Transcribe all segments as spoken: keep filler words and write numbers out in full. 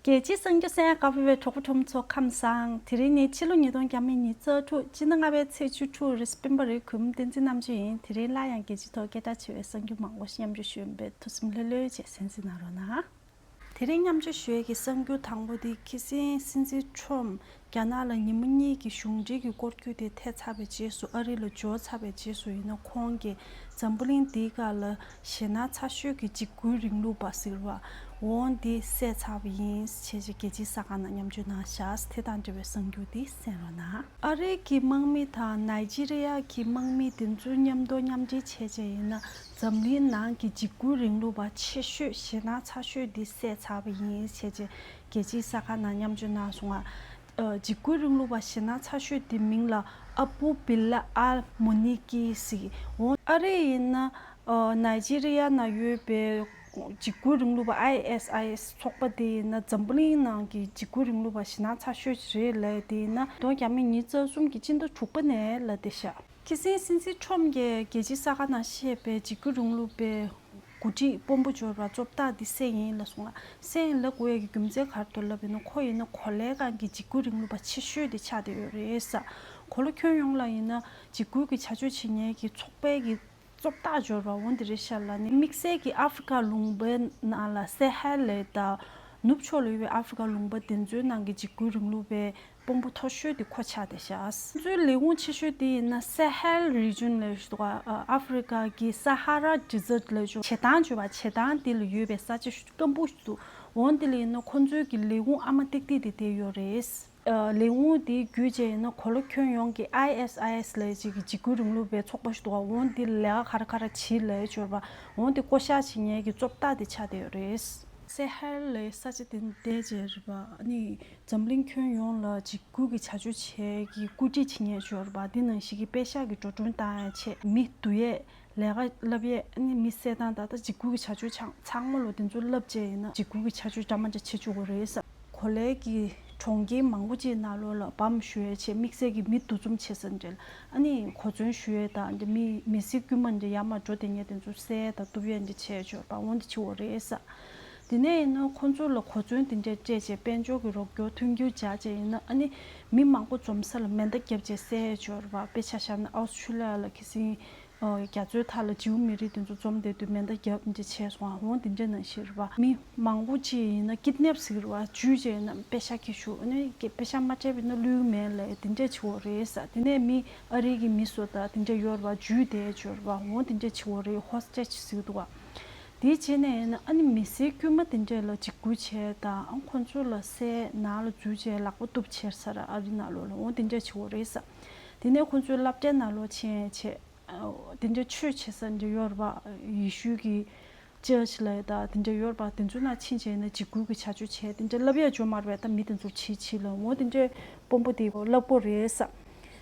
རྒྱལ་སྤྱིའི་གསར་འགྱུར་གསན་གནང་བ་བའི་གྲོགས་པོ་གྲོགས་མོ་ཚོ་ཁམས་བཟང་། དེ་རིང་ནི་ཕྱི་ལོ་ཉིས་སྟོང་ཉི་ཤུ་རྩ་དྲུག་སྤྱི་ཟླ་ལྔ་པའི་ཚེས་བཅུ་དྲུག་རེད། སྤེན་པ་རེད། གུས་མོ་བསྟན་འཛིན་རྣམ་དཔྱོད་ཡིན། དེ་རིང་སླར་ཡང་རྒྱལ་སྤྱིའི་ཐོག་སྐད་གྲགས་ཆེ་བའི་གསར་འགྱུར་མང་པོ་ཞིག་མཉམ་སྤྱོད་ཞུ་ཡིན་པས་ཐུགས་སེམས་ལྷོད་ལྷོད་བྱས་གསན་གཟིགས་གནང་རོགས་གནང་། དེ་རིང་མཉམ་སྤྱོད་ཞུ་ཡས་ཀྱི་གསར་འགྱུར་དང་པོ་དེ་ཁ་སང་སྲིད་འཛིན་ཁྲོམ་རྒྱ་ནག་ལ་ཉིན་མོ་གཉིས་ཀྱི་གཞུང་འབྲེལ་གྱི་སྐོར་སྐྱོད་དེ་ཐེབས་ཚར་བའི་རྗེས་སུ། ཨ་རི་ལ་འབྱོར་ཚར་བའི་རྗེས་སུ་ཡིན་ན་ཁོང་གིས་འཛམ་བུ་གླིང་འདིའི་སྒང་ལ་ཞེད་སྣང་ཚ་ཤོས་ཀྱི་འཇིགས་སྐུལ་རིང་ལུགས་པ་ཟེར་བ་འོ་འདི་བསད་ཚར་བ་ཡིན་ཞེས་རྒྱལ་སྤྱིའི་གསར་ཁང་ནང་མཉམ་སྤྱོད་གནང་བཞག་དེ་དང་འབྲེལ་བའི་གསར་འགྱུར་འདི་གསན་རོགས་གནང་། ཨ་རི་གི་དམག་མི་དང་ནཱི་ཇི་རི་ཡ་གི་དམག་མི་དེ་ཚོ་མཉམ་དུ་མཉམ་འབྲེལ་བྱས་བྱས་ཡིན་ན། འཛམ་གླིང་ནང་གི་འཇིགས་སྐུལ་རིང་ལུགས་པ་ཆེ་ཤོས་ཞེད་སྣང་ཚ་ཤོས་འདི་བསད་ཚར་བ་ཡིན་ཞེས་བྱས་རྒྱལ་སྤྱིའི་གསར་ཁང་ནང་མཉམ་སྤྱོད་གནང་སོང་ང་། ཨ། འཇིགས་སྐུལ་རིང་ལུགས་པ་ཞེད་སྣང་ཚ་ཤོས་འདི་མིང་ལ་ཨ་བུ་བི་ལ་ཨལ་མོ་ནི་ཀི་ཟེར། འོ་ཨ་རི་ཡིན་ན་ཨ་ནཱི་ཇི་རི་ཡ་ནང་ཡོད་པའི་འཇིགས་སྐུལ་རིང་ལུགས་པ་ཨའི་ཨེས་ཨའི་ཨེས་ཚོགས་པ་དེ་ཡིན་ན་འཛམ་བུ་གླིང་ནང་གི་འཇིགས་སྐུལ་རིང་ལུགས་པ་ཞེད་སྣང་ཚ་ཤོས་རེད་ལབ་དེ་ཡིན་ན་ཉིས་སྟོང་ཉི་ཤུ་རྩ་གསུམ་གྱི་སྤྱི་ཟླ་དྲུག་པ་ནས་ལབ་བསྡད་ཤག་ཁ་སང་སྲིད་འཛིན་ཁྲོམ་གྱིས་རྒྱལ་སྤྱིའི་གསར་ཁང་ནང་བཤད་པའི་འཇིགས་སྐུལ་རིང་ལུགས་པའི་འགོ་ཁྲིད་དཔོན་པོ་འབྱོར་བ་གཙོ་བདག་འདི་བསད་ཡིན་ལབ་སོང་ང་། བསད་ཡིན་ལབ་དགོས་ཡ་གི་རྒྱུ་མཚན་ག་རེ་འདུག་ལབ་ཡིན་ན་ཁོ་ཡིན་ན་གོ་ལའི་སྒང་གི་འཇིགས་སྐུལ་རིང་ལུགས་པ་ཆེ་ཤོས་དེ་ཆགས་བསྡད་ཡོད་རེད་ས། གོ་ལ་ཁྱོན་ཡོངས་ལ་ཡིན་ན་འཇིགས་སྐུལ་གྱི་བྱ་སྤྱོད་བྱེད་མཁན་གྱི་ཚོགས་པའི་གི་གཙོ་བདག་འབྱོར་བ་འོ་འདི་རེད་ཤག་ལབ་ནས། དམིགས་བསལ་གྱི་ཨ་ཧྥི་རི་ཀ་ལུང་པའི་ནང་ལ་སེ་ཧལ་ལབ་དང་ནུབ་ཕྱོགས་ལ་ཡོད་པའི་ཨ་ཧྥི་རི་ཀ་ལུང་པ་དེ་ཚོའི་ནང་གི་འཇིགས་སྐུལ་རིང་ལུགས་པའི་དཔོན་པོ་མཐོ་ཤོས་དེ་ཁོ་ཆགས་བསྡད་ཤག་ཁོ་ཚོའི་ལས་ཁུངས་ཆེ་ཤོས་དེ་ཡིན་ན་སེ་ཧལ་རི་ཇོན་ལབ་ཞུ་འདུག་ག་ཨ་ཧྥི་རི་ཀ་གི་ས་ཧ་ར་ཌི་ཟར་ཊི་ལབ་ཞུ། བྱེ་ཐང་བརྗོད་པ་བྱེ་ཐང་དེ་ལ་ཡོད་པའི་ས་ཆ་སྐམ་པོ་ཞིག་འདུག་འོ་དེ་ལ་ཡིན་ན་ཁོ་ཚོའི་གི་ལས་ཁུངས་ཨ་མ་ཏིག་ཏིག་དེ་དེ་ཡོད་རེད། ཨ། ལས་ཁུངས་དེའི་བརྒྱུད་བྱས་ཡིན་ན་གོ་ལ་ཁྱོན་ཡོངས་ཀྱི་ཨའི་ཨེས་ཨའི་ཨེས་ལབ་ཅིག་གི་འཇིགས་སྐུལ་རིང་ལུགས་པའི་ཚོགས་པ་ཞིག་འདུག་ག་འོ་འདི་ལས་ཀ་ག་རེ་ག་རེ་བྱེད་ལབ་ཡ་འབྱོར་བ་འོ་འདི་བསྐོ་བཞག་བྱེད་མཁན་གྱི་གཙོ་བདག་དེ་ཆགས་བསྡད་ཡོད་རེད། སེ་ཧལ་ལབ་ས་ཆ་དེ་ནི་བསྡད་བྱས་རེད་པ། ཨ་ནི་འཛམ་གླིང་ཁྱོན་ཡོངས་ལ་འཇིགས་སྐུལ་གྱི་བྱ་སྤྱོད་བྱེད་ཀྱི་བཀོད་སྒྲིག་བྱེད་མཁན་འབྱོར་བ་འདི་ནང་བཞིན་གྱི་པེ་ཤག་གི་འགྲོ་གྲོན་བཏང་ཡ་ཆེད་མི་བསྡུ་ཡས། ལས་ཀ་བསླབ་ཡས། ཨ་ནི་མི་བསད་སྟངས་ད་ལྟ་འཇིགས་སྐུལ་གྱི་བྱ་སྤྱོད་ཚང་ཚང་མ་ལོ་དེ་ཚོ་བསླབ་བྱས་ཡིན་ན་འཇིགས་སྐུལ་གྱི་བྱ་སྤྱོད་འདྲ་མ་འདྲ་བྱེད་བཅུག་གི་རེད་ཟེར། གོ་ལའི་གི་གྲོང་ཁྱེར་མང་པོ་ཅིག་ནང་ལོགས་ལ་བམ་གཞུ་ཡས་ཆེད་དམིགས་བསལ་གྱི་མི་འདུ་འཛོམས་བྱེད་ས་འདྲ་ལ་ཨ་ནི་གོ་མཚོན་གཞུ་ཡས་དང་འདི་མི་མི་སེར་དཀྱུས་མ་འདི་ཡར་མར་འགྲོ་བསྡད་མཁན་དེ་ཚོ་བསད་དང་གཏུབ་ཡས་འདི་བྱས་འབྱོར་བ་འོ་འདི་བྱེད་འོ་རེད་ཟེར། དེ་ནས་ཡིན་ན་ཁོ་ཚོ་ལ་གོ་མཚོན་དེ་འདྲས་སྤྲད་བྱས་དཔལ་འབྱོར་གྱི་རོགས་སྐྱོར་མཐུན་འགྱུར་སྦྱར་བྱས་ཡིན་ན་ཨ་ནི་མི་མང་པོ་འཛོམས་ས་ལ་མེ་མདའ་བརྒྱབ་བྱས་བསད་འབྱོར་བ། དཔེ་ཆ་བཞག་ན་ཨོ་སི་ཁྲུ་ལི་ཡ་ལ་ཁ་སང་། ཨོ། རྒྱ་མཚོའི་མཐའ་ལ་ཇིའུ་མི་རིགས་དེ་ཚོ་འཛོམས་བསྡད་དུས་མེ་མདའ་བརྒྱབ་འདི་བྱས་སོང་ཨ། འོང་འདི་འདྲ་ནང་བཞིན་རེད་པ། མི་མང་པོ་ཅིག་ཡིན་ན་ཀིཌ་ནེབ་ཟེར་གི་རེད་པ། འཇུས་བྱས་ན་པེ་ཤག་ཁྱེར་ཤོག་ཨ་ནི་པེ་ཤག་མ་སྤྲད་པ་ཡིན་ན་བླུག་གི་མེད་ལབ་འདི་འདྲ་བྱེད་འོ་རེད་ཟེར། དེ་ནས་མི་ཨ་རི་གི་མི་སུ་དང་དེ་འདྲ་ཡོད་རེད་པ། འཇུས་བསྡད་ཡོད་རེད་པ། འོང་འདི་འདྲ་བྱེད་འོ་རེད། ཧོ་སི་ཊེཇ་ཟེར་གི་འདུག་པ། དེ་བྱས་ནས་ཡིན་ན་ཨ་ནི་མི་སེར་དཀྱུས་མ་དེ་འདྲ་ལ་འཇིགས་སྐུལ་བྱས་དང་ཨ་ཁོ་ཚོ་ལ་བསད་ནང་ལ་འཛུལ་བྱས་ལག་པ་གཏུབ་བྱས་ས་ར་ཨ་རི་ནང་ལོགས་ལ་འོང་འདི་འདྲ་བྱེད་འོ་རེད་ཟེར། དེ་ནས་ཁོ་ཚོའི་སློབ་གྲྭའི་ནང་ལོགས་ཕྱིན་བྱས། དེ་འདྲའི་ཆོས་བྱེད་ས་འདྲ་ཡོད་རེད་པ། ཡེ་ཤུ་གི་ཅར་ཆི་ལབ་ཡ་ད་དེ་འདྲ་ཡོད་རེད་པ། དེ་ཚོའི་ནང་ཕྱིན་བྱས་ན་འཇིགས་སྐུལ་གྱི་བྱ་སྤྱོད་བྱས་དེ་འདྲ་ལབ་ཡ་འཇོ་མ་རེད་པས། ད་མི་དེ་ཚོར་བྱེད་བྱེད་ལབ་འོ་དེ་འདྲའི་དཔོན་པོ་དེ་ལབ་དགོས་རེད་ས།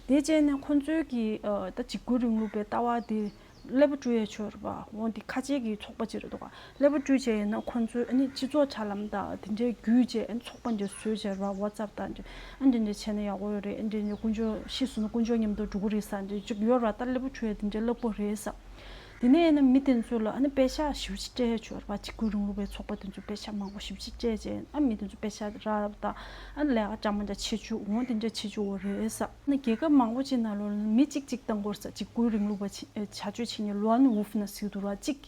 དེ་བྱས་ནས་ཁོ་ཚོའི་གི་ད་འཇིགས་སྐུལ་རིང་ལུགས་པའི་ལྟ་བ་དེ་ཀླད་པ་བཀྲུ་ཡ་ཆོས་རེད་པ། འོ་དེ་ཁ་ཆེ་གི་ཚོགས་པ་ཅིག་རེད་འདུག་ག་ཀླད་པ་བཀྲུས་བྱས་ཡིན་ན་ཁོ་ཚོས་ཨ་ནི་སྤྱི་ཚོགས་དྲ་ལམ་དང་དེ་འདྲའི་བརྒྱུད་བྱས་ཨ་ནི་ཚོགས་པ་འདྲ་བཟོས་བྱས་ར་ཝ་ཙབ་དང་འདྲ་ཨ་འདྲ་འདྲ་བྱས་ན་ཡག་པོ་ཡོད་རེད། ཨ་འདྲ་འདྲ་དཀོན་མཆོག་ཤི་སོང་ན་དཀོན་མཆོག་མཉམ་དུ་འགྲོ་གི་རེད་ས་འདྲ་ཅིག་ཡོད་ར། ད་ཀླད་པ་བཀྲུས་ཡ་དེ་འདྲ་ལབ་དགོས་རེད་ས། དེ་ནས་ཨ་ནི་མི་དེ་ཚོ་ལ་ཨ་ནི་པེ་ཤག་ཞེ་པོ་ཅིག་སྤྲད་ཡ་ཆོག་ར། འཇིགས་སྐུལ་རིང་ལུགས་པའི་ཚོགས་པ་དེ་ཚོ་པེ་ཤག་མང་པོ་ཞེ་པོ་ཅིག་སྤྲད་བྱས་ཨ་མི་དེ་ཚོ་པེ་ཤག་རག་དང་ཨ་ནི་ལས་ཀ་འདྲ་མ་འདྲ་བྱེད་བཅུག་འོ་དེ་འདྲ་བྱེད་བཅུག་འོ་རེད་ས། ཨ་ནི་རྒྱལ་ཁབ་མང་པོ་ཅིག་ནང་ལོགས་ལ་མི་གཅིག་གཅིག་བཏང་དགོས་རེད་ས། འཇིགས་སྐུལ་རིང་ལུགས་པ་ཅིག་བྱ་སྤྱོད་བྱེད་མཁན་ལོན་ཝུལ་ཧྥི་ན་ཟེར་གི་འདུག་ར། གཅིག་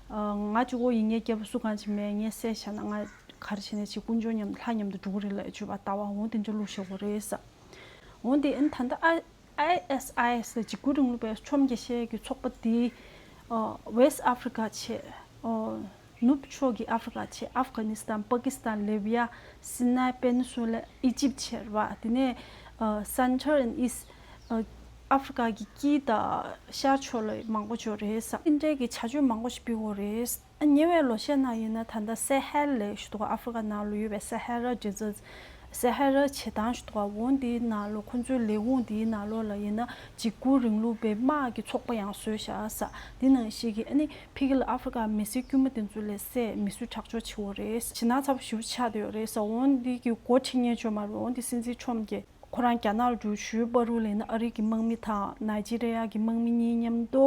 ང་གཅིག་པོ་ཡིན། ངའི་རྒྱབ་སུ་གང་ཅི་མེད། ངས་བསད་བཞག་ན་ང་ག་རེ་བྱས་ནས་ཅིག་དཀོན་མཆོག་མཉམ་ལྷ་མཉམ་དུ་འགྲོ་གི་རེད་ལབ་བརྗོད་པ་ལྟ་བ་འོང་དེ་འདྲ་བླུགས་བཞག་གི་རེད་ས། འོང་དེ་ཨ་ནི་ད་ལྟ་ཨ་ཨའི་ཨེས་ཨའི་ཨེས་ལ་འཇིགས་སྐུལ་རིང་ལུགས་པའི་ཁྲོམ་རྒྱག་བྱེད་ཀྱི་ཚོགས་པ་དེ་ཨ་West Africa བྱས། ཨ་ནུབ་ཕྱོགས་ཀྱི་ཨ་ཧྥི་རི་ཀ་བྱས། ཨབ་གྷ་ནི་སི་ཐན། པ་ཀི་སི་ཐན། ལི་བི་ཡ། སི་ནའི་པེ་ནི་སུ་ལ། ཨི་ཇིབ་བྱས་རེད་པ། དེ་ནས་ཨ་Central and East ཨ་ཧྥི་རི་ཀ་གི་དཀྱིལ་དང་ཤར་ཕྱོགས་ལ་མང་པོ་ཅིག་ཡོད་རེད་ས། དེ་འདྲའི་གི་བྱ་སྤྱོད་མང་པོ་ཞིག་སྤེལ་ཡོད་རེད། ཉེ་བའི་ལོ་ཤས་ནང་ཡིན་ན་ད་ལྟ་སེ་ཧལ་ལབ་ཞུ་འདུག་ག་ཨ་ཧྥི་རི་ཀ་ནང་ལ་ཡོད་པའི་སེ་ཧ་ར་ཌི་ཟར་ཊི། སེ་ཧ་ར་བྱེ་ཐང་ཞུ་འདུག་ག་འོ་འདིའི་ནང་ལོགས་ཁོ་ཚོའི་ལས་ཁུངས་འདིའི་ནང་ལོགས་ལ་ཡིན་ན་འཇིགས་སྐུལ་རིང་ལུགས་པའི་དམག་གི་ཚོགས་པ་ཡང་བཟོས་བཞག་ས། འདི་ནང་བཞིན་གྱི་ཨ་ནི་ཕ་གི་ལ་ཨ་ཧྥི་རི་ཀ་མི་སེར་དཀྱུས་མ་དེ་ཚོ་ལ་བསད་མི་གསོད་ཁྲག་སྦྱོར་བྱེད་ཡོད་རེད། ཇེ་ནག་ཚ་པོ་ཞེ་པོ་ཆགས་བསྡད་ཡོད་རེད་ས། འོ་འདི་གི་འགོ་ཁྲིད་མཁན་ཅིག་ཡོད་མ་རེད། འོ་འདི་སྲིད་འཛིན་ཁྲོམ་གྱིས། ཁོ་རང་རྒྱ་ནག་ལ་འགྲོ་ཞུས་བར་དུ་ལ་ཡིན་ན་ཨ་རི་གི་དམག་མི་དང་ནཱི་ཇི་རི་ཡ་གི་དམག་མི་གཉིས་མཉམ་དུ་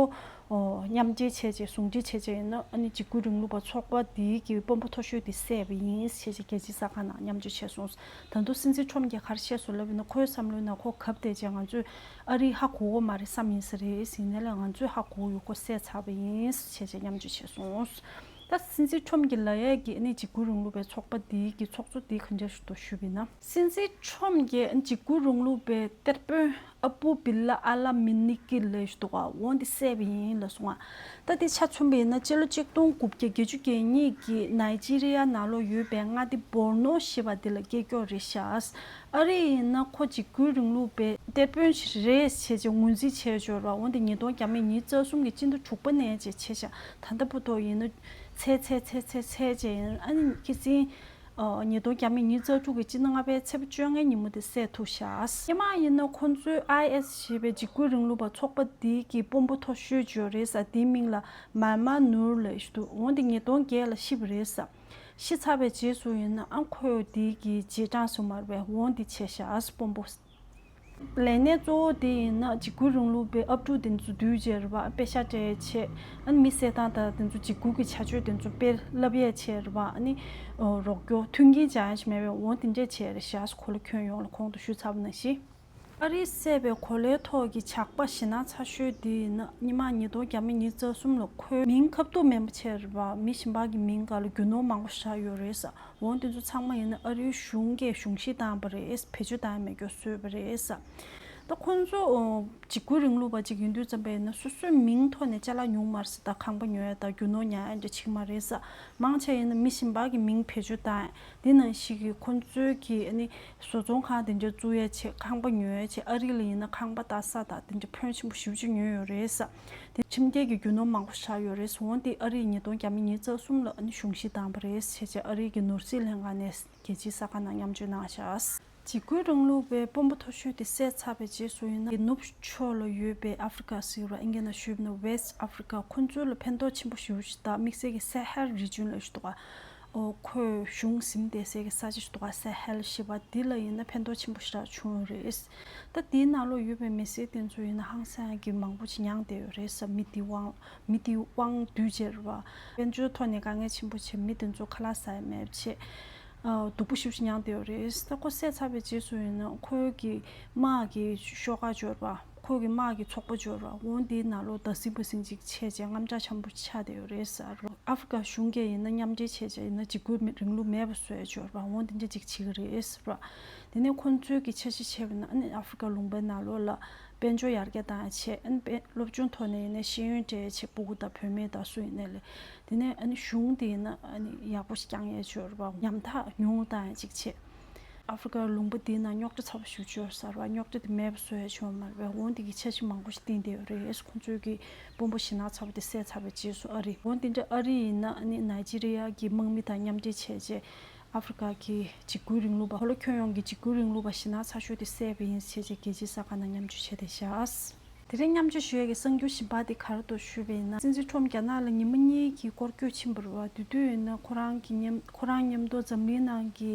ཨོ་མཉམ་འབྲེལ་བྱས་རྗེས་ཟུང་འབྲེལ་བྱས་རྗེས་ཡིན་ན་ཨ་ནི་འཇིགས་སྐུལ་རིང་ལུགས་པ་ཚོགས་པ་འདིའི་གི་དཔོན་པོ་མཐོ་ཤོས་དེ་བསད་པ་ཡིན་ཞེས་བྱས་རྒྱལ་སྤྱིའི་གསར་ཁང་ནང་མཉམ་སྤྱོད་བྱས་སོང་། ད་དུང་སྲིད་འཛིན་ཁྲོམ་གྱིས་ག་རེ་བཤད་སོང་ལབ་ཡིན་ན་ཁོའི་བསམ་བློའི་ནང་ཁོ་གབ་བསྡད་རྗེས་ང་ཚོས་ཨ་རི་ཧ་གོ་གི་མ་རེད་བསམ་ཡིན་ས་རེད་ཟེར་ནས་ལ་ང་ཚོས་ཧ་གོ་ཡོད་ཁོ་བསད་ཚར་བ་ཡིན་ཞེས་བྱས་མཉམ་སྤྱོད་བྱས་སོང་། ད་སྲིད་འཛིན་ཁྲོམ་གྱིས་ལབ་ཡས་ཀྱི་ཨ་ནི་འཇིགས་སྐུལ་རིང་ལུགས་པའི་ཚོགས་པ་འདིའི་གི་ཚོགས་གཙོ་འདི་ག་འདྲ་ཞིག་འདུག་ཞུས་པ་ཡིན་ན། སྲིད་འཛིན་ཁྲོམ་གྱིས་འཇིགས་སྐུལ་རིང་ལུགས་པའི་གཏེར་དཔོན་ཨ་པུ་བི་ལ་ཨ་ལ་མི་ནི་ཀི་ལབ་ཞིག་འདུག་ག་འོ་འདི་བསད་པ་ཡིན་ལབ་སོང་ང་། ད་འདི་ཆ་མཚོན་པ་ཡིན་ན་སྤྱི་ལོ་གཅིག་སྟོང་དགུ་བརྒྱ་བརྒྱད་ཅུ་གྱ་གཉིས་ཀྱི་ནཱི་ཇི་རི་ཡ་ནང་ལོགས་ཡོད་པའི་མངའ་སྡེ་བོར་ནོ་ཞེས་པ་འདི་ལ་སྐད་སྐྱོགས་རེད་ཤག་ཨ་རི་ཡིན་ན་ཁོ་འཇིགས་སྐུལ་རིང་ལུགས་པའི་གཏེར་དཔོན་ཞིག་རེད་ཞེས་བྱས་ངོས་འཛིན་བྱས་ཡོད་རེད་བ། འོན་ཏེ་ཉིས་སྟོང་བརྒྱ་མེད་ཉི་ཤུ་རྩ་གསུམ་གྱི་སྤྱི་ཟླ་དྲུག་པ་ནས་བྱས་བྱས་ཤག་ད་ལྟ་བར་དུ་ཡིན་ན་ཚེས་ཚེས་ཚེས་ཚེས་ཚེས་བྱས་ཡིན་ཨ་ནི་ཁི་སིན་ཨ་ཉིས་སྟོང་བརྒྱ་མེད་ཉི་ཤུ་རྩ་དྲུག་གི་སྤྱི་ཟླ་ལྔ་པའི་ཚེས་པ་བཅོ་ལྔའི་ཉིན་མོ་དེ་བསད་ཐུབ་ཤག་སྔོན་མ་ཡིན་ན་ཁོང་ཚོའི་ཨའི་ཨེས་ཞེས་པའི་འཇིགས་སྐུལ་རིང་ལུགས་པ་ཚོགས་པ་འདིའི་གི་དཔོན་པོ་མཐོ་ཤོས་ཅིག་ཡོད་རེད་ས། དེའི་མིང་ལ་མཱ་མ་ནུར་ལབ་ཞིག་འདུག་འོན་ཏེ་ཉིས་སྟོང་བརྒྱད་ལ་ཤི་བ་རེད་ས། ཤི་ཚར་བའི་རྗེས་སུ་ཡིན་ན་ཨ་ཁོས་དེའི་གི་རྗེས་འབྲང་སུ་མར་བའི་འོང་དེ་བྱས་ཤག་ཨ་སྤོམ་པོ། ལས་གནས་གཙོ་བོ་དེ་ཡིན་ན་འཇིགས་སྐུལ་རིང་ལུགས་པའི་ཨབ་ཕྲུག་དེ་ཚོ་འདུས་བྱས་རེད་པ་དཔེ་ཤ་སྤྲད་ཡས་བྱས་ཨ་ནི་མི་བསད་སྟངས་དང་དེ་ཚོ་འཇིགས་སྐུལ་གྱི་བྱ་སྤྱོད་དེ་ཚོ་དཔེ་བསླབ་ཡས་བྱས་རེད་པ་ཨ་ནི་རོགས་སྐྱོར་མཐུན་རྐྱེན་སྦྱང་ཡས་མེད་པའི་འོང་དེ་འདྲས་བྱས་རེད་ཤག་ཨ་ཁོ་ལ་ཁྱོན་ཡོངས་ལ་གོང་དུ་ཞུས་ཚར་བ་ནང་བཞིན། ཨ་རིའི་བསད་པའི་གོ་ལའི་ཐོག་གི་ཇག་པ་ཞེད་སྣང་ཚ་ཤོས་འདི་ཡིན་ན་སྔོན་མ་ཉིས་སྟོང་བརྒྱ་མེད་ཉི་ཤུ་རྩ་གསུམ་ལོ་ཁོའི་མིང་ཁ་བཏུམ་མེད་པ་བྱས་རེད་པ། མི་གཞན་པ་གི་མིང་སྒང་ལ་རྒྱུ་ནོར་མང་པོ་བཞག་ཡོད་རེད་ས། འོ་དེ་ཚོ་ཚང་མ་ཡིན་ན་ཨ་རིའི་གཞུང་གིས་གཞུང་བཞེས་བཏང་བ་རེད། བེད་སྤྱོད་བཏང་ཡ་མེད་སྐྱོ་བཟོས་པ་རེད་ས། ད་ཁོང་ཚོ་འཇིགས་སྐུལ་རིང་ལུགས་པ་ཅིག་ཡིན་དུས་ཙམ་པ་ཡིན་ན་སོ་སོའི་མིང་ཐོག་ནས་ཅ་ལག་ཉུང་མ་རེད་ས། ད་ཁང་པ་ཉོ་ཡ་དང་རྒྱུ་ནོར་ཉར་ཡ་འདྲ་བྱེད་ཀྱི་མ་རེད་ས། མང་ཆེ་ཡིན་ན་མི་གཞན་པ་གི་མིང་བེད་སྤྱོད་བཏང་ཡ། འདི་ནང་བཞིན་གྱི་ཁོང་ཚོའི་གི་ཨ་ནི་བཟོ་ཚོང་ཁང་དེ་འདྲ་བཙུགས་ཡ་ཆེད་ཁང་པ་ཉོ་ཡ་ཆེད་ཨ་རི་ལ་ཡིན་ན་ཁང་པ་ལྟ་ས་དང་དེ་འདྲ་ཕོན་ཆེན་པོ་ཞེ་པོ་ཅིག་ཉོས་ཡོད་རེད་ས། དེ་ཁྱིམ་རྒྱལ་གྱི་རྒྱུ་ནོར་མང་པོ་བཞག་ཡོད་རེད་ཟེར། འོན་ཏེ་ཨ་རིས་ཉིས་སྟོང་བརྒྱ་མེད་ཉི་ཤུ་རྩ་གསུམ་ལ་ཨ་ནི་གཞུང་བཞེས་བཏང་བ་རེད་ཟེར་བྱས་ཨ་རིའི་གི་ནོར་སྲིད་ལྷན་ཁང་ནས་རྒྱལ་སྤྱིའི་གསར་ཁང་ནང་མཉམ་སྤྱོད་གནང་བཞག་འཇིགས་སྐུལ་རིང་ལུགས་པའི་དཔོན་པོ་མཐོ་ཤོས་དེ་བསད་ཚར་བའི་རྗེས་སུ་ཡིན་ན་ནུབ་ཕྱོགས་ལ་ཡོད་པའི་ཨ་ཧྥི་རི་ཀ་ཟེར་བ་ཨིན་སྐད་ནང་ཞུས་པ་ན་West Africa ཁོང་ཚོ་ལ་ཕན་ཐོགས་ཆེན་པོ་ཞེ་པོ་ཅིག་དང་དམིགས་བསལ་གྱི་སེ་ཧལ་རི་ཇུན་ལ་ཞུ་གཏུག་ག་ཨོ་ཁོས་གཞུང་ཟིན་བསྡད་སའི་གི་ས་ཆ་ཞིག་འདུག་ག་སེ་ཧལ་ཞེས་པ་འདི་ལ་ཡིན་ན་ཕན་ཐོགས་ཆེན་པོ་ཞེ་དྲག་བྱུང་ཡོད་རེད། ད་དེའི་ནང་ལོགས་ཡོད་པའི་མི་སེར་དེ་ཚོ་ཡིན་ན་ཧང་སང་གི་མང་པོ་ཅིག་མྱངས་བསྡད་ཡོད་རེད་ས། མི་དེ་དབང་མི་དེ་དབང་སྡུད་བྱས་རེད་བ། དཔལ་འབྱོར་ཐོག་ནས་དཀའ་ངལ་ཆེན་པོ་བྱས་མི་དེ་ཚོ་ཁ་ལག་ཟ་ཡ་མེད་བྱས་ཨ་སྡུག་པོ་ཞེ་པོ་ཅིག་མྱངས་བསྡད་ཡོད་རེད། ད་ཁོ་བསད་ཚར་བའི་རྗེས་སུ་ཡིན་ན་ཁོའི་གི་དམག་གི་ཤོག་ཁག་འབྱོར་བ། ཁོ་གི་དམག་གི་ཚོགས་པ་འབྱོར་བ་འོ་འདིའི་ནང་ལོགས་ད་སིམ་པ་སིམ་ཅིག་བྱས་བྱས་དངངས་སྐྲག་ཆེན་པོ་ཆགས་བསྡད་ཡོད་རེད་ཟེར་རོ། ཨ་ཧྥི་རི་ཀ་གཞུང་གིས་ཡིན་ན་མཉམ་འབྲེལ་བྱས་བྱས་ཡིན་ན་འཇིགས་སྐུལ་རིང་ལུགས་མེད་པ་བཟོ་ཡ་འབྱོར་བ་འོ་འདི་འདྲ་ཅིག་བྱེད་ཀྱི་རེད་ཟེར་རོ། དེ་ནས་ཁོང་ཚོའི་གི་འཆར་གཞི་བྱས་པ་ན་ཨ་ནི་ཨ་ཧྥི་རི་ཀ་ལུང་པའི་ནང་ལོགས་ལ་དཔལ་འབྱོར་ཡར་རྒྱས་བཏང་ཡ་བྱས་ཨ་ནི་དཔེ་སློབ་སྦྱོང་ཐོག་ནས་ཡིན་ན་ཤེས་ཡོན་སྤྲད་ཡ་བྱས་སྤུ་གུ་དང་བུད་མེད་དང་སུ་ཡིན་ནའི་ལས་དེ་ནས་ཨ་ནི་གཞུང་དེ་ཡིན་ན་ཨ་ནི་ཡག་པོ་ཞིག་བསྐྱངས་ཡ་འབྱོར་བ་ཉམ་ཐག་ཉུང་བཏང་ཡ་ཅིག་བྱས། ཨ་ཧྥི་རི་ཀ་ལུང་པ་འདིའི་ནང་རྙོག་དྲ་ཚ་པོ་ཞིག་འབྱོར་ཚར་བ། རྙོག་དྲ་དེ་མེད་པ་བཟོ་ཡ་བྱུང་བ་མ་རེད་པས། འོན་ཏེ་གི་འཆར་གཞི་མང་པོ་ཞིག་བཏིང་བསྡད་ཡོད་རེད། ཁོང་ཚོའི་གི་དཔོན་པོ་ཞེད་སྣང་ཚ་པོ་དེ་བསད་ཚར་བའི་རྗེས་སུ་ཨ་རི། འོན་ཏེ་འདྲ་ཨ་རི་ཡིན་ན་ཨ་ནི་ནཱི་ཇི་རི་ཡ་གི་དམག་མི་དང་མཉམ་འབྲེལ་བྱས་རྗེས་ཨ་ཧྥི་རི་ཀ་གི་འཇིགས་སྐུལ་རིང་ལུགས་པ་གོ་ལ་ཁྱོན་ཡོངས་ཀྱི་འཇིགས་སྐུལ་རིང་ལུགས་པ་ཞེད་སྣང་ཚ་ཤོས་དེ་བསད་པ་ཡིན་ཞེས་རྒྱལ་སྤྱིའི་གསར་ཁང་ནང་མཉམ་སྤྱོད་བྱས་བསྡད་ཤག་དེ་རིང་མཉམ་སྤྱོད་ཞུ་ཡས་ཀྱི་གསར་འགྱུར་གཞན་པ་དེ་ག་རེ་འདུག་ཞུས་པ་ཡིན་ན། སྲིད་འཛིན་ཁྲོམ་རྒྱ་ནག་ལ་ཉི་མ་གཉིས་ཀྱི་སྐོར་སྐྱོད་ཕྱིན་པ་རེད་བ། དེ་དུས་ཡིན་ན་ཁོ་རང་གི་མཉམ་ཁོ་རང་མཉམ་དུ་འཛམ་གླིང་ནང་གི་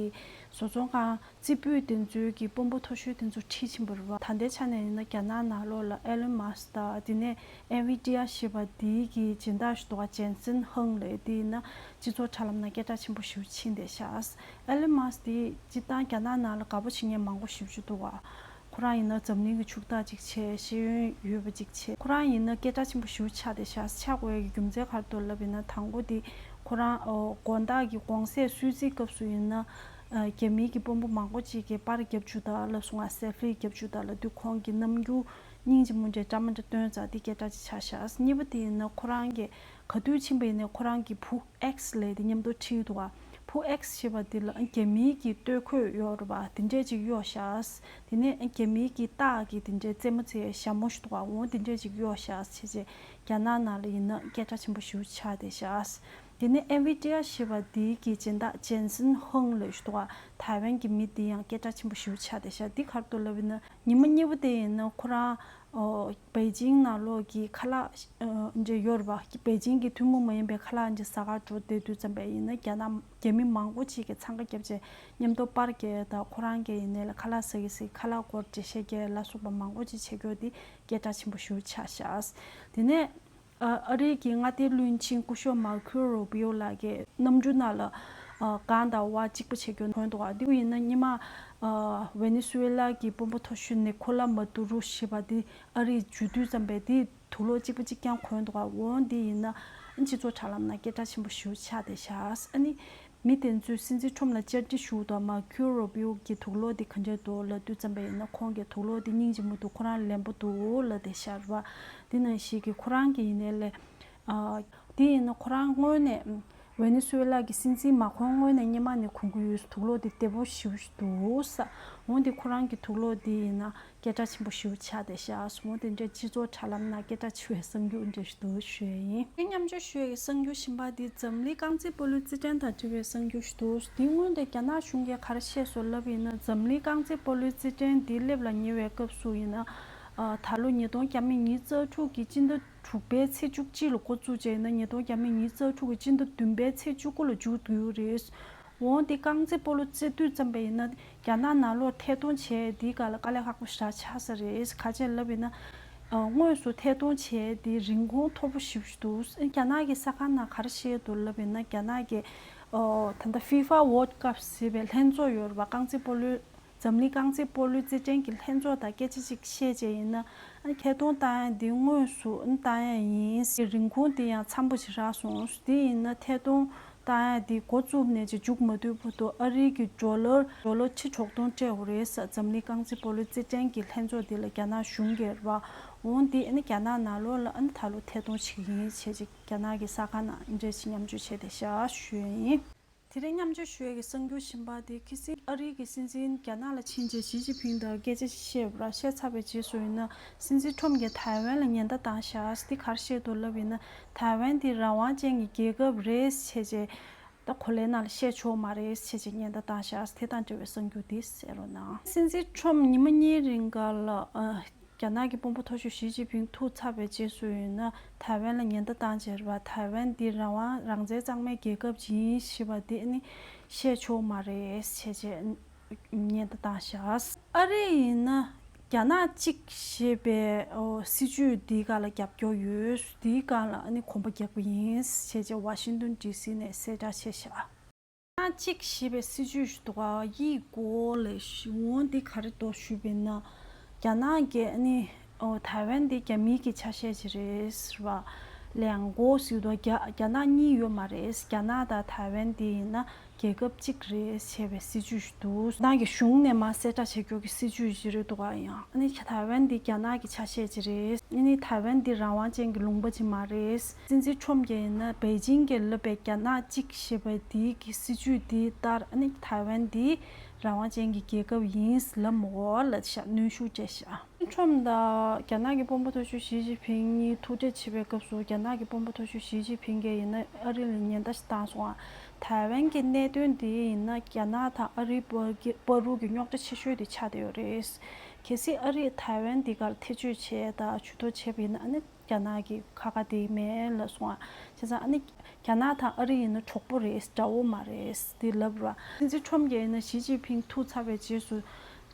བཟོ་ཚོང་ཁང་རྩེ་ཕུད་དེ་ཚོའི་གི་དཔོན་པོ་མཐོ་ཤོས་དེ་ཚོ་ཁྲིད་ཕྱིན་པ་རེད་བ། ད་ལྟའི་ཆ་ནས་ཡིན་ན་རྒྱ་ནག་ནང་ལོགས་ལ་ཨེ་ལོན་མཱ་སི་དང་དེ་ནས་ཨེན་ཝི་ཌི་ཡ་ཞེས་པ་དེའི་གི་སྦྱིན་བདག་ཞིག་འདུག་ག་ཇན་སན་ཧང་ལབ་དེ་ཡིན་ན་སྤྱི་ཚོགས་དྲ་ལམ་ནང་སྐད་གྲགས་ཆེན་པོ་ཞེ་པོ་ཕྱིན་བསྡད་ཤག་ཨེ་ལོན་མཱ་སི་དེ་སྤྱིར་བཏང་རྒྱ་ནག་ནང་ལ་དགའ་པོ་བྱེད་མཁན་མང་པོ་ཞེ་པོ་ཅིག་འདུག་ག་ཁོ་རང་ཡིན་ན་འཛམ་གླིང་གི་ཕྱུག་བདག་ཅིག་བྱས། ཤེས་ཡོན་ཡོད་པ་ཅིག་བྱས། ཁོ་རང་ཡིན་ན་སྐད་གྲགས་ཆེན་པོ་ཞེ་པོ་ཆགས་བསྡད་ཤག་ཆགས་དགོས་ཡ་གི་རྒྱུ་མཚན་ག་རེ་འདུག་ལབ་ཡིན་ན་དང་པོ་དེ་ཁོ་རང་ཨོ་དགོང་དག་གི་དགོང་ཟས་གསོལ་ཚིགས་སྐབས་སུ་ཡིན་ན་ཨ་རྒྱ་མིའི་གི་དཔོན་པོ་མང་པོ་ཅིག་གིས་པར་རྒྱབ་བཅུག་དང་ལབ་སོང་ང་། སེལ་ཕི་རྒྱབ་བཅུག་དང་ལབ་དུས་ཁོང་གི་རྣམ་འགྱུར་སྙིང་རྗེ་མོ་འདྲ་འདྲ་མི་འདྲ་སྟོན་ཙང་དེ་སྐད་གྲགས་ཅིག་ཆགས་ཤག་གཉིས་པ་དེ་ཡིན་ན་ཁོ་རང་གི་ག་དུས་ཕྱིན་པ་ཡིན་ནའི་ཁོ་རང་གི་བུ་ཨེག་སི་ལབ་དེ་མཉམ་དུ་ཁྲིད་འདུག་ག་བུ་ཨེག་སི་ཞེས་པ་འདི་ལ་རྒྱ་མིའི་གི་སྟོད་གོས་གཡོག་རེད་པ། དེ་འདྲས་ཅིག་གཡོག་ཤག་དེ་ནས་རྒྱ་མིའི་གི་སྟག་གི་དེ་འདྲས་རྩེད་མོ་རྩེ་ཞྭ་མོ་ཞིག་འདུག་ག་འོ་དེ་འདྲས་ཅིག་གཡོག་ཤག་བྱས་རྗེས་རྒྱ་ནག་ནང་ལ་ཡིན་ན་སྐད་གྲགས་ཆེན་པོ་ཞེ་པོ་ཆགས་བསྡད་ཤག་དེ་ནས་ཨེ་ཝི་ཏི་ཡ་ཞེས་པ་འདི་གི་སྦྱིན་བདག་ཇན་སན་ཧོང་ལབ་ཞུ་དོ། ཐའེ་ཝན་གྱི་མི་འདི་ཡང་སྐད་གྲགས་ཆེན་པོ་ཞེ་པོ་ཆགས་བསྡད་ཤག་འདི་ག་རེ་འདུག་ལབ་ཡིན་ན། ཉི་མ་གཉིས་པ་དེ་ཡིན་ན་ཁོ་རང་ཨོ་པེ་ཅིང་ནང་ལོགས་ཀྱི་ཁ་ལག་ཨ་འདྲ་ཡོད་རེད་པ། པེ་ཅིང་གི་ཐུན་མོང་མ་ཡིན་པའི་ཁ་ལག་འདྲ་ཟ་གར་འགྲོ་བསྡད་དུས་ཙམ་པ་ཡིན་ན། རྒྱ་ནག་རྒྱ་མི་མང་པོ་ཅིག་གིས་འཚང་ཁ་བརྒྱབ་བྱས་མཉམ་དུ་པར་རྒྱག་དང་། ཁོ་རང་གིས་ཡིན་ནའི་ལ་ཁ་ལག་ཟ་གི་ཟེར། ཁ་ལག་སྐོར་འགྲེལ་བཤད་རྒྱག་ལ་སོགས་པ་མང་པོ་ཅིག་བྱེད་རྒྱུ་འདི་སྐད་གྲགས་ཆེན་པོ་ཞེ་པོ་ཆགས་ཤག་དེ་ནས། ཨ་ཨ་རི་གི་མངའ་སྡེའི་བློན་ཆེན་སྐུ་ཞབས་མར་ཁོ་རུ་བྷིའོ་ལགས་ཀྱིས་གནམ་གྲུ་ནང་ལ་ཨ་གངས་དང་དབའ་གཅིག་པ་བྱེད་རྒྱུ་གོན་འདུག་ཨ་འདི་ཡིན་ན་སྔོན་མ་ཨ་ཝེ་ནེ་སུ་ཝེ་ལ་གི་དཔོན་པོ་མཐོ་ཤོས་ནི་ཁོ་ལ་མ་ཏུ་རུ་ཞེས་པ་འདི་ཨ་རིར་འབྱོར་དུས་ཙམ་པ་འདི་དུག་ལོག་གཅིག་པ་གཅིག་རྐྱང་གོན་འདུག་ཨ་འོ་འདི་ཡིན་ན་སྤྱི་ཚོགས་དྲ་ལམ་ནང་སྐད་གྲགས་ཆེན་པོ་ཞེ་པོ་ཆགས་བསྡད་ཤག་ཨ་ནི། མི་དེ་ཚོས་སྲིད་འཛིན་ཁྲོམ་ལ་བཅར་འདྲི་ཞུ་དང་། མར་ཁོ་རུ་བྷིའོ་གི་དུག་ལོག་དེ་ག་འདྲ་འདུག་ལབ་དུས་ཙམ་པ་ཡིན་ན། ཁོང་གིས་དུག་ལོག་དེ་སྙིང་རྗེ་མོ་འདུག་ཁོ་རང་ལེན་པོ་འདུག་ལབ་བསྡད་ཤག་རེད་པ། དེ་ནང་བཞིན་གྱི་ཁོ་རང་གི་ཡིན་ནའི་ལས། ཨ་དེ་ཡིན་ན་ཁོ་རང་སྔོན་ནས་ཝེ་ནེ་སུ་ཝེ་ལ་གི་སྲིད་འཛིན་མ་གོན་སྔོན་ནས་སྔོན་མ་ནས་གོན་གྱི་ཡོད། དུག་ལོག་དེ་བདེ་པོ་ཞེ་པོ་ཞིག་འདུག་ས། འོ་དེ་ཁོ་རང་གི་དུག་ལོག་དེ་ཡིན་ན། སྐད་གྲགས་ཆེན་པོ་ཞེ་པོ་ཆགས་བསྡད་ཤག་འོ་དེ་འདྲའི་སྤྱི་ཚོགས་དྲ་ལམ་ནང་སྐད་གྲགས་ཆེ་བའི་གསར་འགྱུར་འདྲ་ཞིག་འདུག་ཞུ་ཡ་ཡིན། དེ་མཉམ་སྤྱོད་ཞུ་ཡ་གི་གསར་འགྱུར་གཞན་པ་འདི་འཛམ་གླིང་རྐང་རྩེད་སྤོ་ལོའི་རྩེད་འགྲན་དང་འབྲེལ་བའི་གསར་འགྱུར་ཞིག་འདུག་དེ་སྔོན་དེ་རྒྱ་ནག་གཞུང་གིས་ག་རེ་བཤད་སོང་ལབ་ཡིན་ན། འཛམ་གླིང་རྐང་རྩེད་སྤོ་ལོའི་རྩེད་འགྲན་འདི་སླེབས་ལ་ཉེ་བའི་སྐབས་སུ་ཡིན་ན། ཨ་ད་ལོ་ཉིས་སྟོང་ཉི་ཤུ་རྩ་དྲུག་གི་སྤྱི་ཟླ་དྲུག་པའི་ཚེས་བཅུ་གཅིག་ལ་འགོ་བཙུགས་བྱས་ཡིན་ན། ཉིས་སྟོང་ཉི་ཤུ་རྩ་དྲུག་གི་སྤྱི་ཟླ་བདུན་པའི་ཚེས་བཅུ་དགུ་ལ་མཇུག་བསྡུ་རེད། འོང་དེ་རྐང་རྩེད་སྤོ་ལོ་རྩེད་དུས་ཙམ་པ་ཡིན་ན། རྒྱ་ནག་ནང་ལོགས་ཐད་གཏོང་བྱས་དེའི་སྒང་ལ་དཀའ་ལས་ཁག་པོ་ཞེ་དྲག་ཆགས་ས་རེད། ག་རེ་བྱས་ལབ་ཡིན་ན། ཨ་དངོས་སུ་ཐད་གཏོང་བྱས་དེ་རིན་གོང་མཐོ་པོ་ཞེ་པོ་ཞིག་འདུག་རྒྱ་ནག་གི་གསར་ཁང་ནང་ག་རེ་བཤད་འདུག་ལབ་ཡིན་ན། རྒྱ་ནག་གི་ཨོ་ད་ལྟ་ཧྥི་ཧྥ་ཝོརལ་ཌི་ཀབ་ཟེར་བའི་ལྷན་ཚོགས་ཡོད་རེད་པ། རྐང་རྩེད་སྤོ་ལོའི། འཛམ་གླིང་རྐང་རྩེད་སྤོ་ལོའི་རྩེད་འགྲན་གྱི་ལྷན་ཚོགས་དང་སྐད་ཆ་ཅིག་བཤད་བྱས་ཡིན་ན། ཨ་ཐད་གཏོང་བཏང་ཡ་འདི་དངོས་སུ་བཏང་ཡ་ཡིན། རིན་གོང་འདི་ཡང་འཚམ་པོ་ཞིག་རག་སོང་། དེ་ཡིན་ན་ཐད་གཏོང་བཏང་ཡ་འདི་འགོ་བཙུགས་ནས་ཅིག་མཇུག་མ་བསྡུས་བར་དུ་ཨ་རི་གི་ཌོ་ལར་ཌོ་ལར་ཁྲི་དྲུག་སྟོང་སྤྲད་དགོས་རེད་ཟེར། འཛམ་གླིང་རྐང་རྩེད་སྤོ་ལོའི་རྩེད་འགྲན་གྱི་ལྷན་ཚོགས་འདི་ལ་རྒྱ་ནག་གཞུང་གིས་རེད་པ། འོང་འདི་ཨ་ནི་རྒྱ་ནག་ནང་ལོགས་ལ་ཨ་ནི་ད་ལོ་ཐད་གཏོང་བྱེད་ཀྱི་ཡིན་བྱས་ཅིག་རྒྱ་ནག་གི་གསར་ཁང་ནང་འདི་འདྲ་ཞིག་མཉམ་སྤྱོད་བྱས་བསྡད་ཤག་ཞུ་ཡ་ཡིན། དེ་རིང་མཉམ་སྤྱོད་ཞུ་ཡས་ཀྱི་གསར་འགྱུར་གཞན་པ་དེ། ཁི་སིང་ཨ་རིའི་གི་སྲིད་འཛིན་རྒྱ་ནག་ལ་ཕྱིན་རྗེས་ཞི་ཅིན་ཕིང་དང་སྐད་ཆ་བཤད་པ་ར། བཤད་ཚར་བའི་རྗེས་སུ་ཡིན་ན། སྲིད་འཛིན་ཁྲོམ་གྱིས་ཐའེ་ཝན་ལ་ཉེན་བརྡ་བཏང་ཤག་དེ་ག་རེ་བཤད་འདུག་ལབ་ཡིན་ན། ཐའེ་ཝན་དེ་རང་དབང་ཅན་གྱི་རྒྱལ་ཁབ་རེད་བྱས་རྗེས། ད་གོ་ལའི་ནང་ལ་བཤད་ཆོག་མ་རེད་བྱས་རྗེས་ཉེན་བརྡ་བཏང་ཤག་དེ་དང་འབྲེལ་བའི་གསར་འགྱུར་དེ་གསན་རོགས་གནང་། སྲིད་འཛིན་ཁྲོམ་ཉི་མ་གཉིས་རིང་ག་ལ་ཨ། རྒྱ་ནག་གི་དཔོན་པོ་མཐོ་ཤོས་ཞི་ཅིན་ཕིང་ཐུག་ཚར་བའི་རྗེས་སུ་ཡིན་ན། ཐའེ་ཝན་ལ་ཉེན་བརྡ་བཏང་བྱས་རེད་པ། ཐའེ་ཝན་འདི་རང་དབང་རང་བཙན་གཙང་མའི་རྒྱལ་ཁབ་ཅིག་ཡིན་ཞེས་པ་འདི་ནི་བཤད་ཆོག་མ་རེད་བྱས་རྗེས་ཉེན་བརྡ་བཏང་ཤག་ཨ་རི་ཡིན་ན་རྒྱ་ནག་གཅིག་ཞེས་པའི་ཨོ་སྲིད་ཇུས་འདིའི་སྒང་ལ་རྒྱབ་སྐྱོར་ཡོད། འདིའི་སྒང་ལ་ཨ་ནི་གོམ་པ་རྒྱག་པ་ཡིན་བྱས་རྗེས་ཝ་ཤིང་ཏོན་ཌི་སི་ནས་གསལ་བསྒྲགས་བྱས་ཤག་རྒྱ་ནག་གཅིག་ཞེས་པའི་སྲིད་ཇུས་ཤིག་འདུག་ག་ཡིག་གོ་ལས་ཤི་འོང་འདི་ག་རེ་འདུག་ཞུས་པ་ཡིན་ན། རྒྱ་ནག་གིས་ཨ་ནི་ཨོ་ཐའེ་ཝན་འདི་རྒྱ་མིའི་གི་ཆ་ཤས་ཅིག་རེད་ཟེར་བ། ལེང་གོ་ཟེར་དུས་རྒྱ་རྒྱ་ནག་གཉིས་ཡོད་མ་རེད། རྒྱ་ནག་དང་ཐའེ་ཝན་འདི་ཡིན་ན་རྒྱལ་ཁབ་གཅིག་རེད་ཞེས་པའི་སྲིད་ཇུས་ཤིག་འདུག་རྒྱ་ནག་གི་གཞུང་ནས་མར་གསལ་བསྒྲགས་བྱེད་རྒྱུ་གི་སྲིད་ཇུས་ཅིག་རེད་འདུག་ག་ཡང་ཨ་ནི་ཐའེ་ཝན་འདི་རྒྱ་ནག་གི་ཆ་ཤས་ཅིག་རེད། ཨ་ནི་ཐའེ་ཝན་འདི་རང་དབང་ཅན་གྱི་ལུང་པ་ཅིག་མ་རེད། སྲིད་འཛིན་ཁྲོམ་གྱིས་ཡིན་ན་པེ་ཅིང་གིས་ལབ་པའི་རྒྱ་ནག་གཅིག་ཞེས་པའི་དེའི་གི་སྲིད་ཇུས་དེ་ལྟར་ཨ་ནི་ཐའེ་ཝན་དེ་རང་དབང་ཅན་གྱི་རྒྱལ་ཁབ་ཡིན་ལབ་མོ་ལབ་ཤག་གནོན་ཤུགས་སྤྲད་ཤག་ཁྲོམ་དང་རྒྱ་ནག་གི་དཔོན་པོ་མཐོ་ཤོས་ཞི་ཅིན་ཕིང་གཉིས་ཐུག་འཕྲད་བྱེད་པའི་སྐབས་སུ། རྒྱ་ནག་གི་དཔོན་པོ་མཐོ་ཤོས་ཞི་ཅིན་ཕིང་གིས་ཡིན་ན་ཨ་རི་ལ་ཉེན་བརྡ་ཞིག་བཏང་སོང་ང་། ཐའེ་ཝན་གྱི་གནད་དོན་དེ་ཡིན་ན་རྒྱ་ནག་དང་ཨ་རིའི་བར་གྱི་བར་དུ་གི་རྙོག་དྲ་ཆེ་ཤོས་དེ་ཆགས་བསྡད་ཡོད་རེད། གལ་སྲིད་ཨ་རིས་ཐའེ་ཝན་འདི་གར་ཐེ་བྱུས་བྱས་དང་ཇུས་གཏོགས་བྱས་པ་ཡིན་ན་ཨ་ནི། རྒྱ་ནག་གི་ཁ་ཁ་དེ་མེད་ལབ་སོང་ང་། བྱས་ཙང་ཨ་ནི་རྒྱ་ནག་དང་ཨ་རི་ཡིན་ན་གྲོགས་པོ་རེད། དགྲ་བོ་མ་རེད་དེ་ལབ་ར། སྲིད་འཛིན་ཁྲོམ་གྱིས་ཡིན་ན་ཞི་ཅིན་ཕིང་ཐུག་ཚར་བའི་རྗེས་སུ་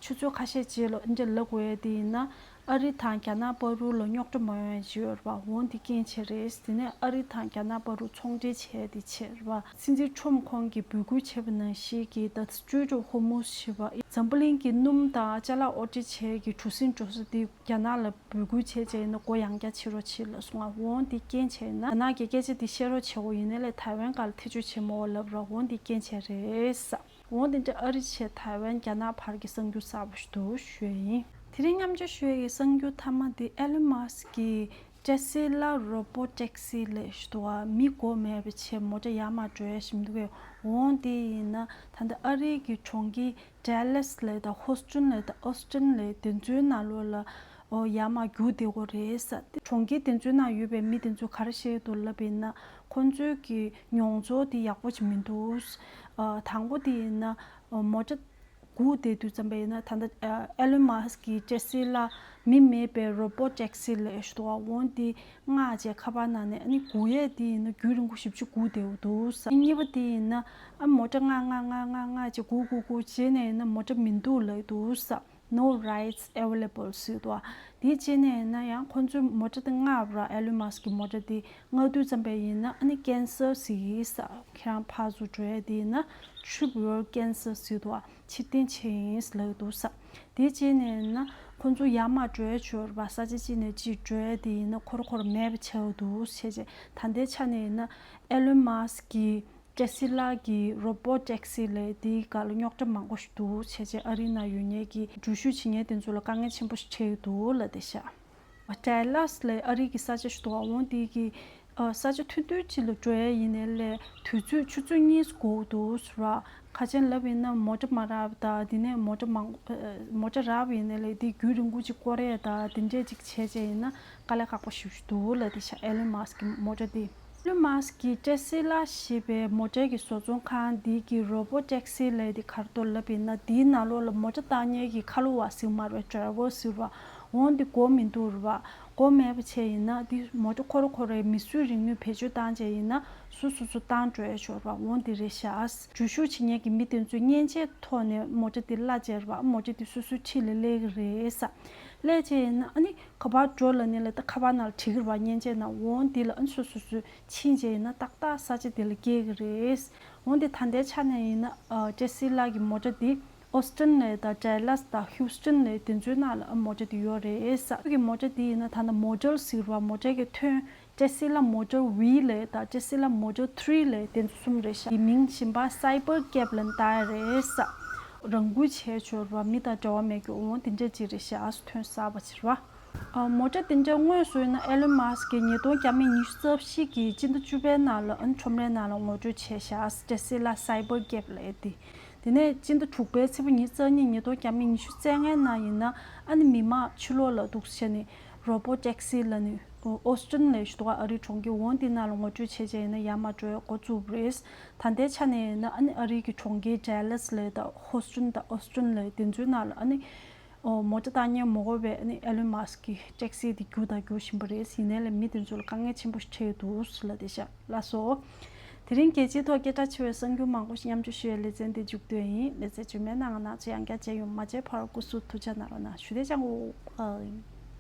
ཆུ་ཚོད་ཁ་ཤས་རྗེས་ལ་འདི་འདྲ་ལབ་དགོས་ཡ་དེ་ཡིན་ན། ཨ་རི་དང་རྒྱ་ནག་བར་དུ་ལ་རྙོག་དྲ་མ་ཡོང་ཡ་ཅིག་ཡོད་རེད་པ། འོང་འདི་རྐྱེན་བྱས་རེད། དེ་ནས་ཨ་རི་དང་རྒྱ་ནག་བར་དུ་ཚོང་འབྲེལ་བྱས་ཡ་དེ་བྱས་རེད་པ། སྲིད་འཛིན་ཁྲོམ་ཁོང་གིས་འབོད་སྐུལ་བྱས་པ་ནང་བཞིན་གྱི་The Strait of Hormuz ཞེས་པ་འཛམ་བུ་གླིང་གི་སྣུམ་དང་ཅ་ལག་དབོར་འདྲེན་བྱེད་ཀྱི་གྲུ་གཟིངས་འགྲོ་ས་དེ། རྒྱ་ནག་ལ་འབོད་སྐུལ་བྱས་བྱས་ཡིན་ན་སྒོ་ཡང་བསྐྱར་ཕྱེ་རོགས་བྱེད་ལབ་སོང་ང་། འོང་འདི་རྐྱེན་བྱས་ན་རྒྱ་ནག་གི་སྐད་ཆ་འདི་བཤད་རོགས་བྱེད་དགོས་ཡིན་ནའི་ལས་ཐའེ་ཝན་སྒང་ལ་ཐེ་བྱུས་བྱེད་མོ་ལབ་ར། འོང་འདི་རྐྱེན་བྱས་རེད་ས། འོང་འདི་འདྲ་ཨ་རི་བྱས་ཐའེ་ཝན་རྒྱ་ནག་བར་གྱི་གསར་འགྱུར་གསར་པ་ཞིག་འདུག་ཞུ་ཡ་ཡིན། དེ་རིང་མཉམ་སྤྱོད་ཞུ་ཡ་གི་གསར་འགྱུར་མཐའ་མ་འདི་ཨེ་ལོན་མཱ་སི་ཀི་གི་ཊེ་སི་ལ་རོ་བོ་ཊེག་སི་ལབ་ཞིག་འདུག་ག་མི་མགོ་མེད་པ་བྱས་མོ་ཊ་ཡར་མར་འགྲོ་ཡ་ཞིག་མི་འདུག་གས། འོང་འདི་ཡིན་ན་ད་ལྟ་ཨ་རི་གི་གྲོང་ཁྱེར་ཌལ་ལཱས་ལབ་དང་ཧོ་སི་ཊོན་ལབ་དང་ཨོ་སི་ཊོན་ལབ་དེ་ཚོའི་ནང་ལོགས་ལ། ཨོ་ཡར་མར་རྒྱུག་བསྡད་ཀྱི་ཡོད་རེད་ཟེར། དེ་གྲོང་ཁྱེར་དེ་ཚོའི་ནང་ཡོད་པའི་མི་དེ་ཚོས་ག་རེ་བཤད་ཀྱི་འདུག་ལབ་པ་ཡིན་ན། ཁོང་ཚོའི་གི་མྱོང་ཚོར་དེ་ཡག་པོ་ཞིག་མི་འདུག་ཨ་དང་པོ་དེ་ཡིན་ན་ཨ་མོ་ཊ་སྒུག་བསྡད་དུས་ཙམ་པ་ཡིན་ན། ད་ལྟ་ཨ་ཨེ་ལོན་མཱ་སི་ཀི་གི་ཊེ་སི་ལ་མི་མེད་པའི་རོ་བོ་ཊེག་སི་ལབ་ཞིག་འདུག་པ། འོ་དེ་མངགས་བྱས་ཁ་པར་ནང་ནས། ཨ་ནི་སྒུག་ཡས་དེ་ཡིན་ན་རྒྱུན་རིང་པོ་ཞེ་པོ་ཅིག་སྒུག་བསྡད་ཀྱི་འདུག་ཟེར། གཉིས་པ་དེ་ཡིན་ན་ཨ་མོ་ཊ་མངགས་མངགས་མངགས་མངགས་མངགས་བྱས་སྒུག་སྒུག་སྒུག་བྱས་ནས་ཡིན་ན་མོ་ཊ་མི་འདུག་ལབ་ཀྱི་འདུག་ཟེར། No rides available ཟེར་འདུག་པ། དེ་བྱས་ནས་ཡིན་ན་ཡང་ཁོང་ཚོའི་མོ་ཊ་དེ་མངགས་པ་ར། ཨེ་ལོན་མཱ་སི་ཀི་གི་མོ་ཊ་དེ་མངགས་དུས་ཙམ་པ་ཡིན་ན་ཨ་ནི་ཀན་སལ་ཟེར་གྱི་ཟེར། ཁྱེད་རང་ཕར་ཚུར་འགྲོ་ཡས་དེ་ཡིན་ན་trip will cancel ཟེར་འདུག་པ། ཕྱིར་འཐེན་བྱས་ཡིན་ལབ་ཀྱི་འདུག་ཟེར། དེ་བྱས་ནས་ཡིན་ན་ཁོང་ཚོ་ཡར་མར་འགྲོ་ཡས་བྱས་པ་ར། ས་ཆ་གཅིག་ནས་གཅིག་འགྲོ་ཡས་དེ་ཡིན་ན་ཁོ་རང་ཁོ་རང་མེད་པ་ཆགས་ཀྱི་འདུག་བྱས་བྱས། ད་ལྟའི་ཆ་ནས་ཡིན་ན་ཨེ་ལོན་མཱ་སི་ཀི་གི་ཊེ་སི་ལ་གི་རོ་བོ་ཊེག་སི་ལབ་དེའི་སྒང་ལ་རྙོག་དྲ་མང་པོ་ཞིག་འདུག་བྱས་བྱས། ཨ་རིའི་ནང་ཡོད་མཁན་གྱི་འགྲུལ་བཞུད་བྱེད་མཁན་དེ་ཚོ་ལ་དཀའ་ངལ་ཆེན་པོ་ཞིག་འཕྲད་ཀྱི་འདུག་ལབ་བསྡད་ཤག་ཌལ་ལཱས་ལབ་ཨ་རི་གི་ས་ཆ་ཞིག་འདུག་པ། འོ་དེ་གི་ཨ་ས་ཆ་ཐུང་ཐུང་ཅིག་ལ་འགྲོ་ཡས་ཡིན་ནའི་ལས་དུས་ཚོད་ཆུ་ཚོད་གཉིས་འགོར་འདུག་ཟེར་བ། ཁ་ཆེན་ལབ་ཡིན་ན་མོ་ཊ་མ་རག་པ་དང་། དེ་ནས་མོ་ཊ་མང་ཨ་མོ་ཊ་རག་པ་ཡིན་ནའི་ལས་དེ་རྒྱུན་རིང་པོ་ཅིག་སྐོར་ཡས་དང་དེ་འདྲས་ཅིག་བྱས་བྱས་ཡིན་ན་དཀའ་ལས་ཁག་པོ་ཞེ་པོ་ཅིག་འདུག་ལབ་བསྡད་ཤག་ཨེ་ལོན་མཱ་སི་ཀི་གི་མོ་ཊ་དེ། ཨེ་ལོན་མཱ་སི་ཀི་གི་ཊེ་སི་ལ་ཞེས་པའི་མོ་ཊའི་གི་བཟོ་ཚོང་ཁང་འདི་གི་རོ་བོ་ཊེག་སི་ལབ་དེ་ག་རེ་འདུག་ལབ་ཡིན་ན། དེའི་ནང་ལོགས་ལ་མོ་ཊ་བཏང་མཁན་གྱི་ཁ་ལོ་བ་ཟེར་མ་རེད། ཌ་རའི་ཝར་ཟེར་བ། འོ་འདི་དགོས་མི་འདུག་རེད་པ། དགོས་མེད་པ་བྱས་ཡིན་ན་འདི་མོ་ཊ་ཁོ་རང་ཁོ་རང་མི་སུ་རིག་ནུས་བེད་སྤྱོད་བཏང་བྱས་ཡིན་ན་སོ་སོ་སོ་བཏང་འགྲོ་ཡས་ཆོག་རེད་པ། འོ་འདི་རེད་ཤག་འགྲུལ་བཞུད་བྱེད་མཁན་གྱི་མི་དེ་ཚོས་མཉེན་ཆས་ཐོག་ནས་མོ་ཊ་འདི་གླ་བྱས་རེད་པ། མོ་ཊ་འདི་སོ་སོའི་འཁྲིས་ལ་སླེབས་ཀྱི་རེད་ཟེར། སླེབས་བྱས་ཡིན་ན་ཨ་ནི་ག་པར་འགྲོ་ལབ་ནས་ལ་ད་ཁ་པར་ནང་ལ་བྲིས་ཀྱི་རེད་པ། མཉེན་ཆས་ནང་། འོ་འདི་ལ་ཨ་ནི་སོ་སོ་སོས་ཕྱིན་བྱས་ཡིན་ན་ཏག་ཏག་ས་ཆ་དེ་ལ་སྐྱེལ་གྱི་རེད། འོ་འདི་ད་ལྟའི་ཆ་ནས་ཡིན་ན་ཨ་ཊེ་སི་ལ་གི་མོ་ཊ་འདི་ཨོ་སི་ཊོན་ལ་དང་ཌལ་ལཱས་དང་ཧིའུ་སི་ཊོན་ལ་དེ་ཚོའི་ནང་ལ་ཨ་མོ་ཊ་དེ་ཡོད་རེད་ཟེར། ཁོ་གི་མོ་ཊ་དེ་ཡིན་ན་ད་ནི་མོ་ཌེལ་ཟེར་བ། མོ་ཊའི་གི་ཐོན་ཊེ་སི་ལ་མོ་ཌེལ་ཝི་ལ་དང་ཊེ་སི་ལ་མོ་ཌེལ་ཐི་རི་ལ་དེ་ཚོ་གསུམ་རེད་ཤག་དེ་མིང་གཞན་པ་སའི་བར་ཀེབ་ལབ་ནས་བཏགས་ཡ་རེད་ཟེར། རང་འགུལ་བྱས་ཆོག་རེད་པ། མི་དང་འབྲེལ་བ་མེད་རྒྱུ། འོ་དེ་འདྲ་ཅིག་རེད་ཤག་ཨ་སུ་ཐོན་གསར་པ་ཅིག་རེད་པ། ཨ་མོ་ཊ་དེ་འདྲ་དངོས་སུ་ཡིན་ན་ཨེ་ལོན་མཱ་སི་ཀིས་ཉིས་སྟོང་བརྒྱ་མེད་ཉི་ཤུ་རྩ་བཞི་གི་སྤྱི་ཟླ་བཅུ་པའི་ནང་ལ་ཨ་ནི་ཁྲོམ་རའི་ནང་ལ་ངོ་སྤྲོད་བྱས་ཤག་ཊེ་སི་ལ་སའི་བར་ཀེབ་ལབ་ཡ་དེ། དེ་ནས་སྤྱི་ཟླ་དྲུག་པའི་ཚེས་པ་ཉི་ཤུ་རྩ་གཉིས་ཉིས་སྟོང་བརྒྱ་མེད་ཉི་ཤུ་རྩ་ལྔའི་ནང་ཡིན་ན་ཨ་ནི་མི་མང་ཕྱི་ལོགས་ལ་འདུག་སེ་བྱས་ནས་རོ་བོ་ཊེག་སི་ལབ་ནས་ཨོ་སི་ཊོན་ལབ་ཞིག་འདུག་ག་ཨ་རིའི་གྲོང་ཁྱེར། འོ་དེ་ནང་ལ་ངོ་སྤྲོད་བྱས་བྱས་ཡིན་ན་ཡར་མར་འགྲོ་ཡ་འགོ་བཙུགས་པ་རེད། ད་ལྟའི་ཆ་ནས་ཡིན་ན་ཨ་ནི་ཨ་རིའི་གི་གྲོང་ཁྱེར་ཌལ་ལཱས་ལབ་དང་ཧོ་སི་ཊོན་དང་ཨོ་སི་ཊོན་ལབ་དེ་ཚོའི་ནང་ལ་ཨ་ནི་ཨོ་མོ་ཊ་བཏང་མཁན་མ་དགོས་པའི་ཨ་ནི་ཨེ་ལོན་མཱ་སི་ཀིས་ཊེག་སི་དེ་རྒྱུག་དང་རྒྱུག་བཞིན་པ་རེད། ཡིན་ནའི་ལས་མི་དེ་ཚོ་ལ་དཀའ་ངལ་ཆེན་པོ་ཞིག་འཕྲད་ཡོད་འདུག་ལབ་བསྡད་ཤག་ལགས་སོ། དེ་རིང་རྒྱལ་སྤྱིའི་ཐོག་སྐད་གྲགས་ཆེ་བའི་གསར་འགྱུར་མང་པོ་ཞིག་མཉམ་སྤྱོད་ཞུ་བའི་ལེ་ཚན་འདི་མཇུག་བསྡུས་ཡིན། ལེ་ཚན་རྗེས་མའི་ནང་ང་ང་ཚོ་ཡང་བསྐྱར་མཇལ་ཡོང་། མ་མཇལ་བར་སྐུ་གཟུགས་ཐུགས་ཅག་གནང་རོགས་གནང་ཞུ། བདེ་ཅང་གོ། ཨ།